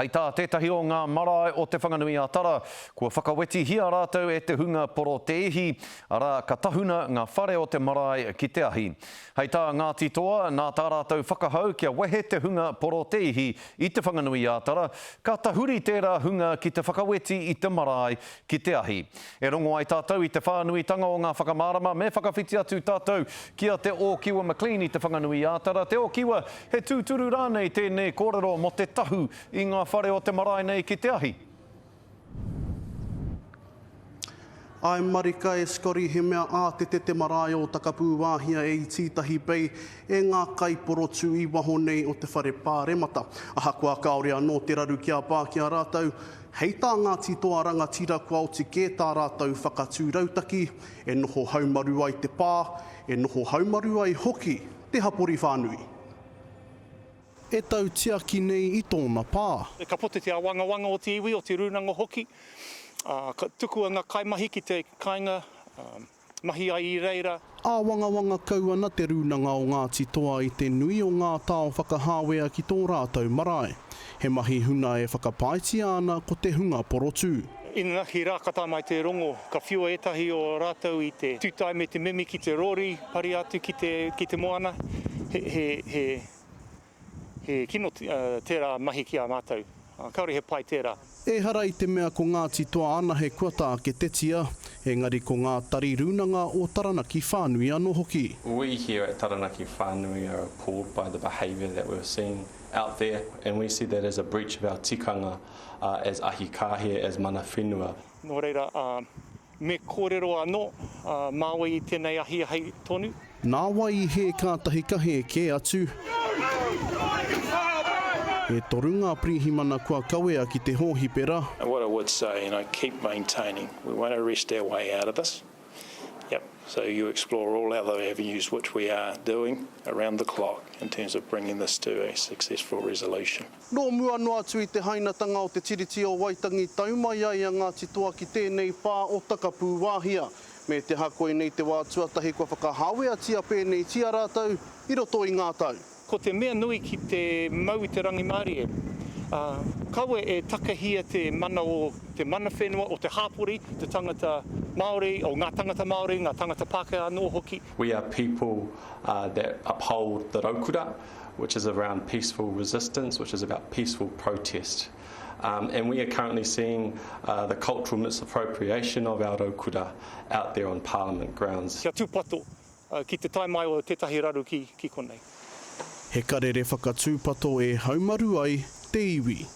Hei tā tētahi o ngā marae o Te Whanganui-a-Tara, kua whakawetihia rātou e te hunga porotēhi, arā, ka tahuna ngā whare o te marae ki te ahi. Hei tā Ngāti Toa, nā tā rātou whakahau kia wehe te hunga porotēhi i Te Whanganui-a-Tara, ka tahuri tērā hunga ki te whakaweti i te marae ki te ahi. E rongo ai tātou i te whānuitanga o ngā whakamārama, me whakawhiti atu tātou ki a Te Ōkiwa McLean i Te Whanganui-a-Tara. Te Ōkiwa, He tūturu rānei tēnei kōrero mō te tahu i ngā whare o te marae nei ki te ahi? Ae marika e Scotty he mea ātete te marae o Takapūwāhia e Tītahi Bay e ngā kaiporotū i waho nei o te whare pāremata. Ahakoa kāore anō te raru kia pā ki a rātou, hei tā Ngāti Toa Rangatira kua oti kē tā rātou whakatū rautaki e noho haumaru ai te pā, e noho haumaru ai hoki te hapori whānui. E tautiaki nei i tōna pā. Ka puta te awangawanga o te iwi, o te rūnanga hoki, ā, ka tukua ngā kaimahi ki te kāinga mahi ai i reira. Āwangawanga kau ana te Rūnanga o Ngāti Toa i te nui o ngā tao whakahāwea ki tō rātou marae. He mahi huna e whakapaetia ana ko te hunga porotū. Inanahi rā ka tae mai te rongo, ka whiua ētahi o rātou i te tūtae me te mimi ki te rori, pari atu ki te, ki te moana. He, he, he, he kino tērā mahi ki a mātou. Kāore he pai tērā. Ehara i te mea ko Ngāti Toa anahe kua tāketetia, engari ko ngā tari rūnanga o Taranaki whānui anō hoki. We here at Taranaki Whānui are appalled by the behaviour that we're seeing out there and we see that as a breach of our tikanga as ahi kāhia, as mana whenua. Nō reira, me kōrero anō māua i tēnei ahiahi tonu. Nā wai i hē kātahi ka hē kē atu. E toru ngā pirihimana kua kawea ki te hōhipera. What I would say, and I keep maintaining, we won't arrest our way out of this. Yep, so you explore all other avenues which we are doing around the clock in terms of bringing this to a successful resolution. Nō mua noa atu i te hainatanga o te Tiriti o Waitangi tau mai ai a Ngāti Toa ki tēnei pā o Takapūwāhia. Me te aha koinei te wā tuatahi kua whakahāweatia pēneitia rātou i roto i ngā tau. Ko te mea nui ki te mau i te rangimārie, ā, kaua e takahia te mana o te mana whenua, o te hāpori, te tangata Māori, o ngā tangata Māori, ngā tangata Pākehā anō hoki. We are people that uphold the raukura, which is around peaceful resistance, which is about peaceful protest. And we are currently seeing the cultural misappropriation of our raukura out there on Parliament grounds. Kia tūpato, Ki te tae mai o tētahi raru ki konei. He karere whakatūpato e haumaru ai te iwi.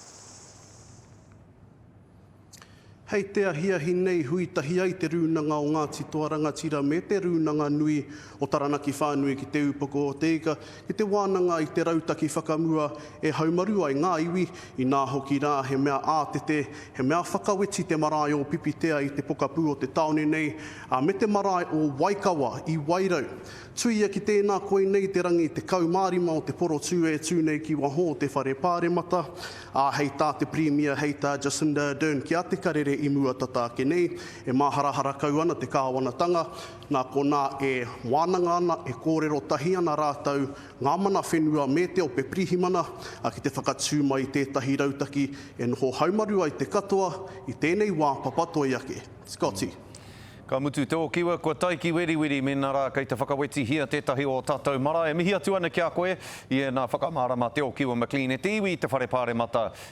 Hei te ahiahi nei hui tahi ai Te Rūnanga o Ngāti Toa Rangatira me Te Rūnanga Nui o Taranaki Whānui ki Te Ūpoko o Te Ika ki te wānanga i te rautaki whakamua e haumaru ai ngā iwi, inā hoki rā he mea ātete, he mea whakaweti te marae o Pipitea i te pokapū o te tāone nei, Ā, me te marae o Waikawa i Wairau. Tuia ki tēnā koinei te rangi 15 o te porotū e tū nei ki waho o te whare pāremata, ā, hei tā te Pirimia, hei tā Jacinda Ardern ki a Te Karere i mua tata ake nei, e māharahara kau ana te kāwanatanga, nā konā e wānanga ana, e kōrero tahi ana rātou, ngā mana whenua me te ope pirihimana, ā, ki te whakatū mai i tētahi rautaki e noho haumaru ai te katoa i tēnei wā papatoi ake. Scotty. Ka mutu te okiwa, kua tae ki Weriweri mēnā rā kei te whakawetihia tētahi o tātou marae. E mihi atu ana ki a koe i ēnā whakamārama Te Okiwa McLean e te iwi i te Whare Pāremata.